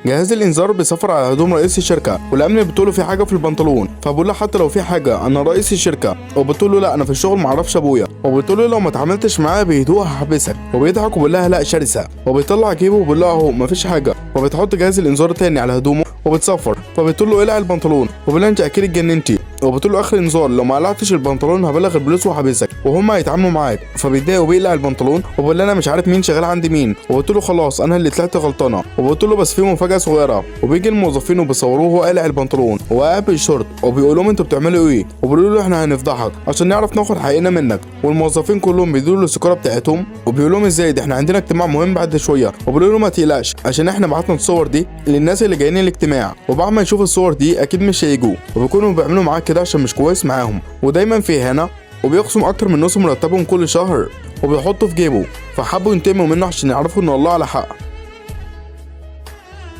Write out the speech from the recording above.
جهاز الانذار بيسافر على هدوم رئيس الشركة، والامن بتقول له في حاجة في البنطلون، فبقول له حتى لو في حاجة انا رئيس الشركة، وبتقول له لا انا في الشغل ما اعرفش ابويا، وبتقول له لو ما اتعاملتش معايا بهدوء هحبسك، وبيضحك وبيقول لها لا شرسة، وبيطلع جيبه وبيقول لها اهو مفيش حاجة، وبتحط جهاز الانذار تاني على هدومه وبتصفر، فبتقول له اقلع البنطلون، وبيقول لها انت اكيد اتجننتي، وبتقول له اخر انذار لو ما قلعتش البنطلون هبلغ البوليس وحبسك وهم هيتعاملوا معاك. فبيتضايق وبيقلع البنطلون وبيقول لها انا مش عارف مين شغال عند مين، وبتقول له خلاص انا اللي طلعت غلطانة، وبتقول له بس في مفاجاة صغيرة، وبيجي الموظفين وبيصوروه وهو قالع البنطلون وقاعد بالشورت، وبيقول لهم انتوا بتعملوا ايه، وبيقولوا له احنا هنفضحك عشان نعرف ناخد حقنا منك. والموظفين كلهم بيدوا له السيجارة بتاعتهم وبيقول لهم ازاي ده احنا عندنا اجتماع مهم بعد شوية، وبيقولوا له ما تقلقش عشان احنا بعتنا الصور دي للناس اللي جايين الاجتماع، وبعد ما يشوفوا الصور دي اكيد مش هيجوا، وبيكونوا بيعملوا معاك كده عشان مش كويس معاهم ودايما في اهانه، وبيخصم اكتر من نص مرتبهم كل شهر وبيحطه في جيبه، فحبوا ينتقموا منه عشان يعرفوا ان الله على حق.